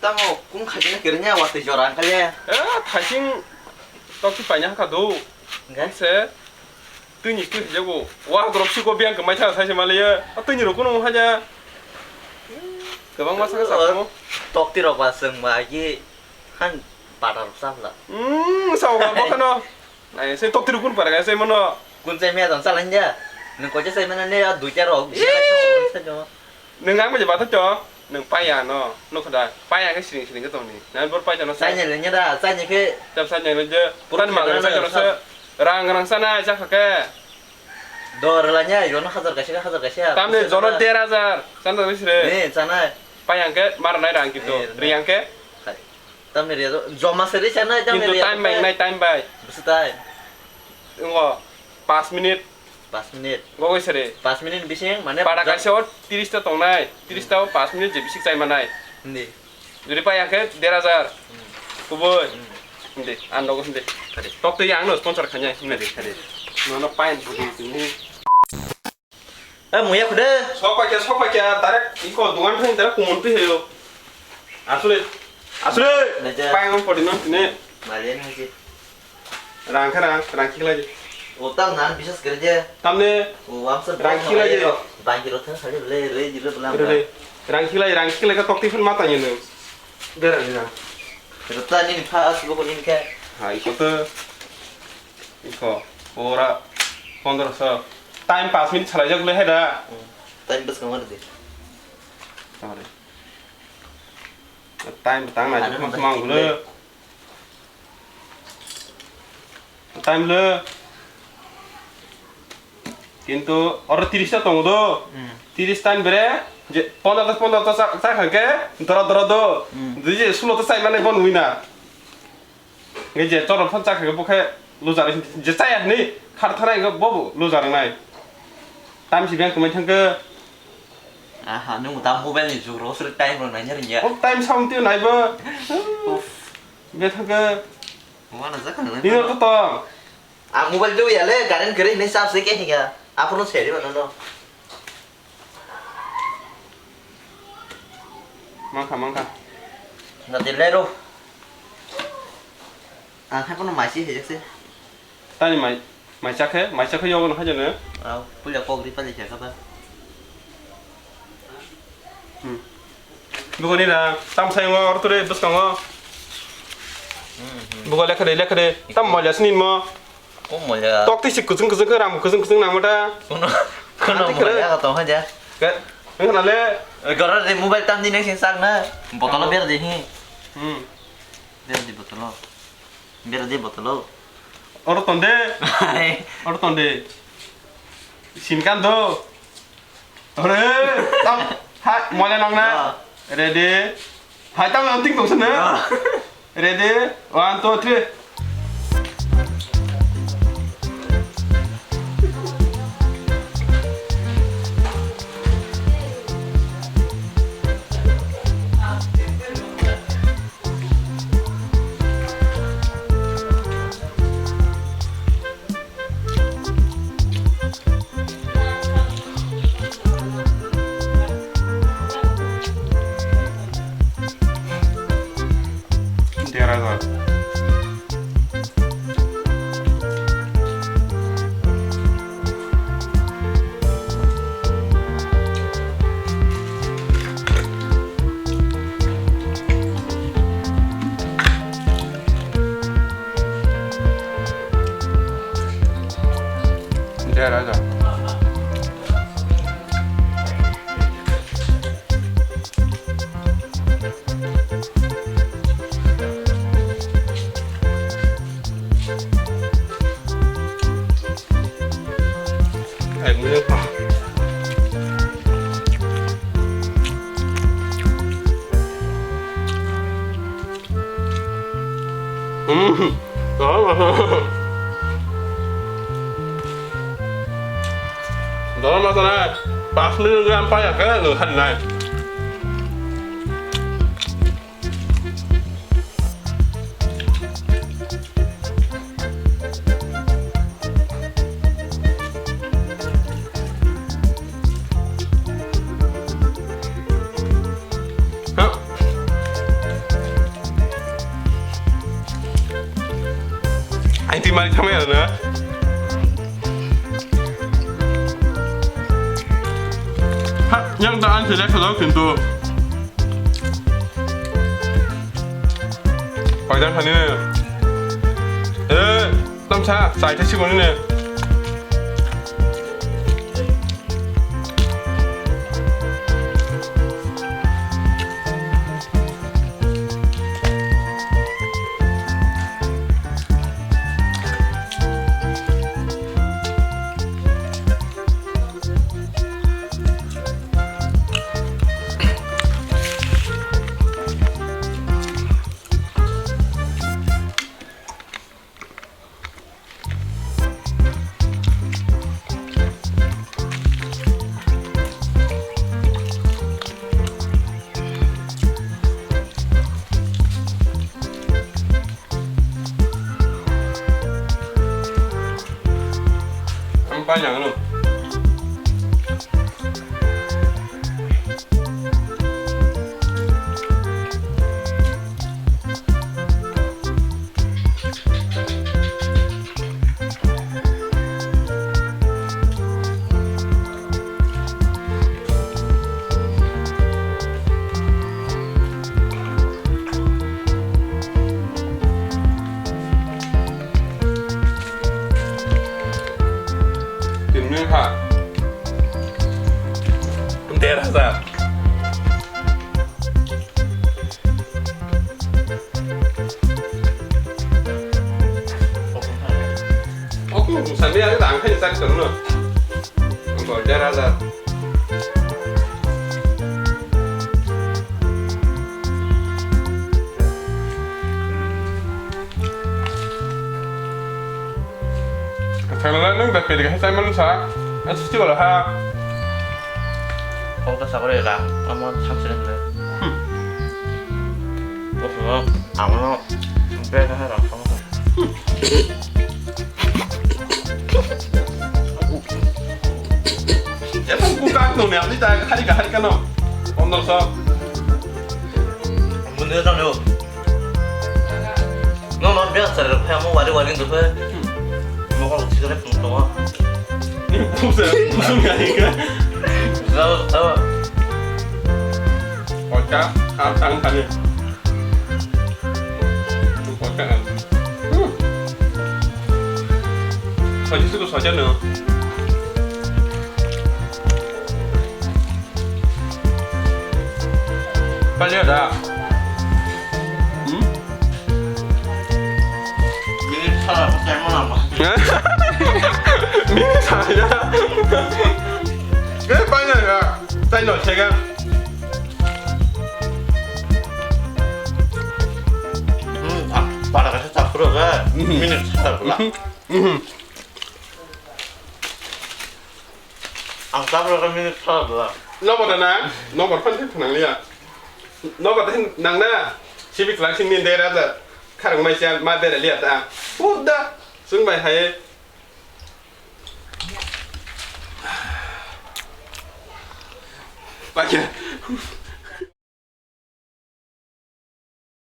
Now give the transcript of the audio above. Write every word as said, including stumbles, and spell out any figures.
Tamo kung khaikhe kerenya watwi jora wngkha le. Eh, thaising tokti paina hakha do. Hwnkhe? Se twini twi hijago. Wa drop suko biang kwmai tha sai se maliya. A twini rok kuno haja. Kwbang ma saka saka mo. Tokti rok ba swng ba gi han pata rok sabla. Hmm, sao ga bakano. Nai, se tokti rukun para ga se mano. Kun chai mia don chalanja. Nung ko chai mano ne a duita rok. Ih! Nung ang baje bata cho. Nung paya no. Nung khoda. Paya ke sring sring ke tong ni. Nai bor paya no sa. Chai ne le nya da, chai ne ke. Tap sa ne le je. Pura Tan ma khagana sa no sa. Rang rang sa na sa kha ke. Dor la nya, yo no hajar kaisa, hajar kaisa. Tam ne jono der hajar. Sa no sre. Ne, chanai. Paya ke mar nai rang kito. Eh, ne. Riang ke. Hai. Tamni ria do, joma se ri chanai, tamni ria do. Kintu time bai nai, time bai. Bwswk time? Ngo, pas minute. Pas minute. Gogoi se ri. Pas minute bising, mane para jom- kaisa o tiris ta tongnai, tiris ta o pas minute je bisik chai manai. Hindi. Jodi pai ang khe der hajar. Hmm. Kubui. Hmm. Hindi, ang nogo hindi. Kari. Tok twi ang no sponsor khainai, hindi. Kari. Nono pain budi tini. Eh, muya khude. Sok paikya, sok paikya, direct iko dugan thang direct kumun twi heyo. Asule, asule, naja. Pai ngam podi non tine. Malian haji. Rang kha rang, rang khiklai. O tam nan bisas kere je. Tamne. O amsa rang khiklai je. Bangki ro thang sari le, re, jire bela. Re, re. Rang khiklai, rang khiklai ka tokti phun mata yeno. Dera, dera. Rota ni pha as buko ni khe. Ha, iko to. Iko, ora pondro so. Time pas minute salai jak le hai da. Hmm. Time pas kamar de. Sorry. Time tang na. Ano jok mas mang gule. Time le. Kintu oro tiris ta tongo do. Hmm. Tiris time bere je pondro ta, pondro ta sa, sa kha ke dora dora do. Hmm. Dije sulo ta sai mane bon wina. Nge je choro phone chakha bo khe loser je chaya hwnwi khar thanai bo bo loser wngnai. Time si beng kwmai thangkhe. Aha, nung ta mobile ni jug ro sir time ro nai nya. O time sound tio nai bo. Uff. Be thangkhe. Wana jakha nang. Nino to tong. A mobile do ya le current kere ne charge ke hinga. Aphuru seri ba no. Mangkha, mangkha. Na de lero. Ang hai kono mai si hejak se. Tani mai, mai chakhe, mai chakhe yogo no hajano. Au, puila kok ri pali chakha ba. Hmm. Bugo ni na, tam sai ngo, ortore, bwskango. Hmm, hmm. Bugo lekha de, lekha de, tam moila sinin mo. Kom moila. Tok twi si kuchung kuchung khe ram kuchung kuchung nang mata. Kono, kono moila ka tong haja. Ke, wngkha na le. Goro de mobile tam di nang sing sak na. Botolo ber de hi. Hmm. Ber di botolo. Ber di botolo. Oro tonde. Hai. Oro tonde. Sin kan do. Ore, tam, hai, moila nang na. Ah. Ready? Hai, tam, tam, ting tong sana. Ah. Ready? One, two, three. Dera hajar. Dera hajar. Hmm. Dol masa na. Pas minute gram pa ya, kaya nggak kan, nah. Ang twi mari thangmai ano. Ha, yang da ang sejak sejak kintu. Paidang thani ne. Eh, tamsa, sai thasi mani ne. Ang pa yang no. Tini kha. Der hajar. Oke, sambil ada angkai cari terus. Engkau der hajar. Thangla nung da pedi ka chai manu sa. Atu sti wala ha. Kok ta sagore la, amo thamsile hile. Hmm. Oho, amo no be ka ha ra. Ya tang ku kak no ne, ani ta hari ka hari ka no. Pondro so. Munde jang yo. No, no, biya sar, kaya mo wari wari tu pe. Mo ko uchi kare pung to. Ni pung se, pung ya ni ka. Tahu, tahu. Kocak, kap tang kali. Kocak kan. Hmm. Soja tu soja no. Palia da. Hmm? Minute sara ko time mo nang ba. Minute sara ya. Ke palia ya. Taino sega. Hmm, para ka sa pro ga. Mhm. Minute sara la. Mhm. Ang tabra ka minute sara bla. Nobar na, nobar phan thik nang liya. Nobar hin nang na, sibik lang sin min dera da. Kharang mai siya ma dera liya ta. Buddha, sung bai hai. Pakai.